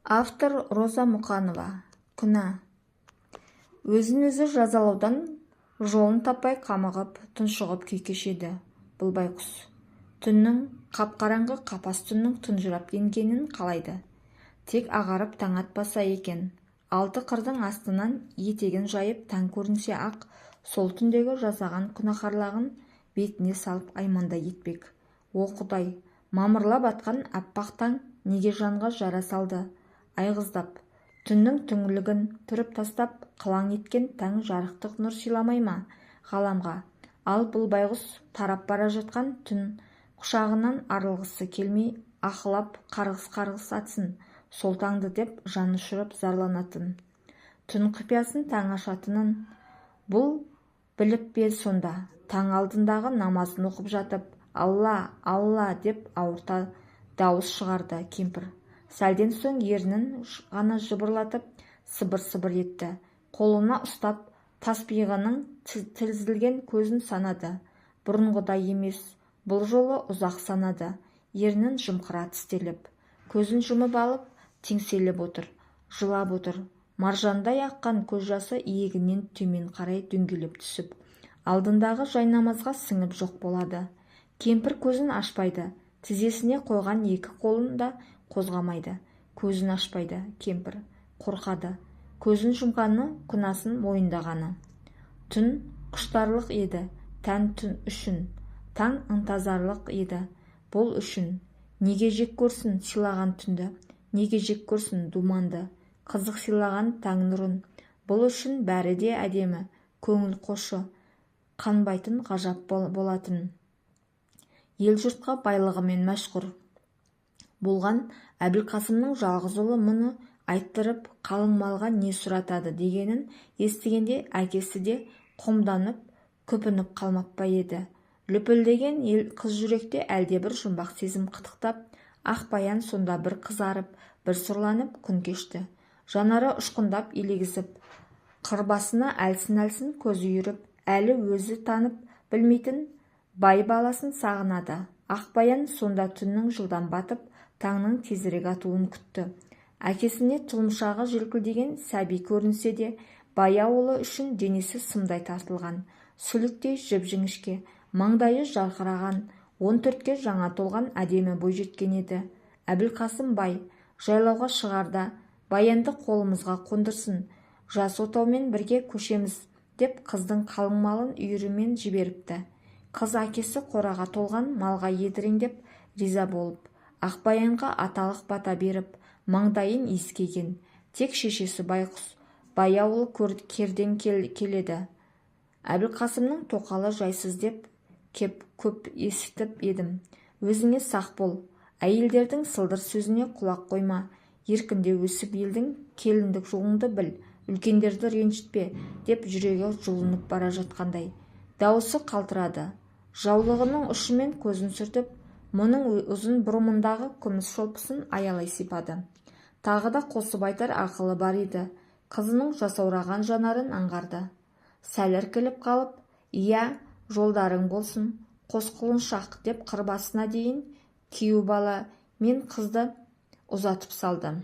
Автор Роза Мұқанова. Күнә. Өзін-өзі жазалаудан жолын таппай қамығып, тұншығып күй кешеді бұл байқұс. Түннің, қап-қараңғы қапас түннің тұнжырап енгенін қалайды. Тек ағарып таң атпаса екен. Алты қырдың астынан етегін жайып таң көрінсе-ақ, сол түндегі жасаған күнәһарлығын бетіне салып аймандай етпек. О, Құдай, мамырлап атқан аппақ таң неге жанға жара салды? Айғыздап, түннің түңлігін түріп тастап, қылаң еткен таң жарықтық нұр сыйламай ма ғаламға? Ал бұл байғұс тарап бара жатқан түн құшағынан арылғысы келмей, аһылап, қарғыс-қарғыс атсын сол таңды деп жан ұшырып зарланатын. Түн құпиясын таң ашатынын бұл біліп пе сонда? Таң алдындағы намазын оқып жатып, «Алла, Алла!» деп ауырта дауыс шығарды кемпір. Сәлден соң ернін ғана жыбырлатып, сыбыр-сыбыр етті. Қолына ұстап, таспиғының тізілген көзін санады. Бұрынғыдай емес, бұл жолы ұзақ санады. Ернін жымқыра тістелеп. Көзін жұмып алып, теңселіп отыр. Жылап отыр. Маржандай аққан көз жасы иегінен төмен қарай дөңгелеп түсіп, алдындағы жайнамазға сіңіп жоқ болады. Кемпір көзін ашпайды. Тізесіне қойған екі қолын да қозғамайды. Көзін ашпайды кемпір. Қорқады. Көзін жұмғаны күнәсін мойындағаны. Түн құштарлық еді тән түн үшін. Таң ынтызарлық еді бұл үшін. Неге жек көрсін сыйлаған түнді, неге жек көрсін думанды, қызық сыйлаған таң нұрын. Бұл үшін бәрі де әдемі, көңіл қошы, қанбайтын ғажап болатын. Ел-жұртқа байлығымен мәшһүр болған Әбілқасымның жалғыз ұлы мұны айттырып, қалың малға не сұратады дегенін естігенде әкесі де қомданып, күпініп қалмап па еді. Лүпілдеген қыз жүректе әлдебір жұмбақ сезім қытықтап, Ақбаян сонда бір қызарып, бір сұрланып күн кешті. Жанары ұшқындап елегізіп, қыр басына әлсін-әлсін көз үйіріп, әлі өзі танып білмейтін бай баласын сағынады. Ақбаян сонда түннің жылдам батып, таңның тезірек атуын күтті. Әкесіне тұлымшағы желкілдеген сәби көрінсе де, бай ауылы үшін денесі сымдай тартылған, сүліктей жіп-жіңішке, маңдайы жарқыраған, 14-ке жаңа толған әдемі бойжеткен еді. Әбілқасым бай, жайлауға шығарда, Баянды қолымызға қондырсын, жас отаумен бірге көшеміз, деп қыздың қалың малын үйірімен жіберіпті. Қыз әкесі қораға толған малға едіреңдеп риза болып, Ақбаянға аталық бата беріп, маңдайын иіскеген. Тек шешесі байқұс, бай ауылы кердең келеді. Әбілқасымның тоқалы жайсыз деп кеп көп есітіп едім. Өзіңе сақ бол, әйелдердің сылдыр сөзіне құлақ қойма, еркінде өсіп елдің, келіндік жолыңды біл, үлкендерді ренжітпе, деп жүрегі жұлынып бара жатқандай. Дауысы қалтырады. Жаулығының ұшымен көзін сүртіп, мұның ұзын бұрымындағы күміс шолпысын аялай сипады. Тағы да қосып айтар ақылы бар еді. Қызының жасаураған жанарын аңғарды. Сәл іркіліп қалып, «Иә, жолдарың болсын, қос құлыншақ», деп қыр басына дейін күйеу бала мен қызды ұзатып салды.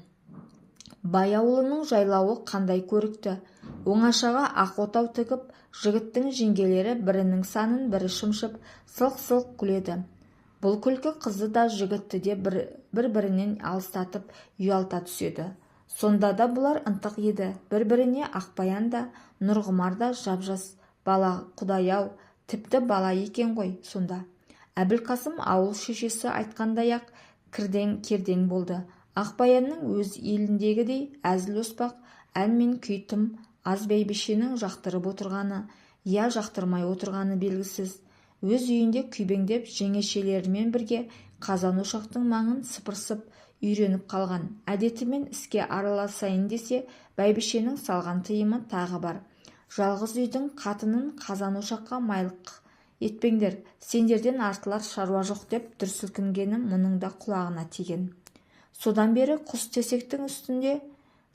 Бай ауылының жайлауы қандай көрікті. Оңашаға ақ отау тігіп, жігіттің жеңгелері бірінің санын бірі шымшып, сылқ-сылқ күледі. Бұл күлкі қызды да жігітті де бір-бірінен алыстатып, ұялта түседі. Сонда да бұлар ынтық еді. Бір-біріне Ақбаян да, Нұрғұмар да жап-жас бала, Құдай-ау, тіпті бала екен ғой сонда. Әбілқасым ауыл шешесі айтқандай-ақ кірдең-кердең болды. Ақбаянның өз еліндегідей әзіл-оспақ, ән мен күй тым аз бәйбішенің жақтырып отырғаны, я жақтырмай отырғаны белгісіз. Өз үйінде күйбеңдеп жеңешелерімен бірге қазан ошақтың маңын сыпырысып үйреніп қалған. Әдетімен іске араласайын десе, бәйбішенің салған тыйымы тағы бар. Жалғыз үйдің қатынын қазан ошаққа майлық етпеңдер, сендерден артылар шаруа жоқ деп дүр сілкінгені мұның да құлағына тиген. Содан бері құс төсектің үстінде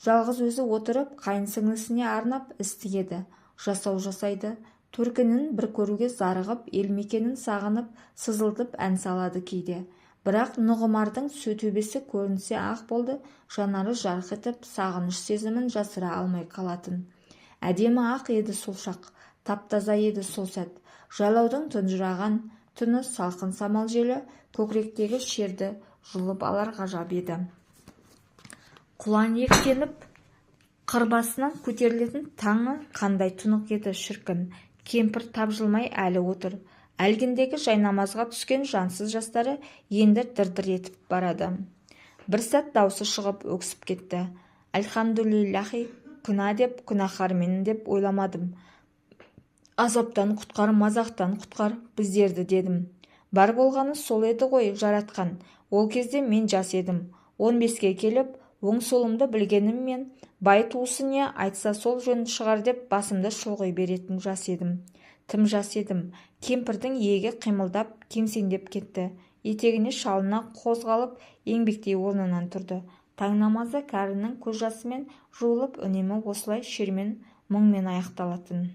жалғыз өзі отырып, қайын сіңлісіне арнап іс тігеді, жасау жасайды. Төркінін бір көруге зарығып, ел мекенін сағынып, сызылтып ән салады кейде. Бірақ Нұғымардың төбесі көрінсе-ақ болды, жанары жарқ етіп, сағыныш сезімін жасыра алмай қалатын. Әдемі-ақ еді сол шақ, тап-таза еді сол сәт. Жайлаудың тұнжыраған түні, салқын самал желі көкіректегі шерді жұлып алар ғажап еді. Құлан иектеніп, қыр басынан көтерілетін таңы қандай тұнық еді шіркін. Кемпір тапжылмай әлі отыр. Әлгіндегі жайнамазға түскен жансыз жастары енді дір-дір етіп барады. Бір сәт даусы шығып өксіп кетті. Әлхамдулиллахи, күнә деп, күнәһармын деп ойламадым. Азаптан құтқар, мазақтан құтқар біздерді дедім. Бар болғаны сол еді ғой жаратқан. Ол кезде мен жас едім. 15-ке келіп, оң-солымды білгеніммен бай туысы не айтса сол жөн шығар деп басымды шұлғи беретін жас едім. Тым жас едім. Кемпірдің иегі қимылдап, кемсеңдеп кетті. Етегіне шалына қозғалып, еңбектей орнынан тұрды. Таң намазы кәрінің көз жасымен жуылып, үнемі осылай шермен, мұңмен аяқталатын.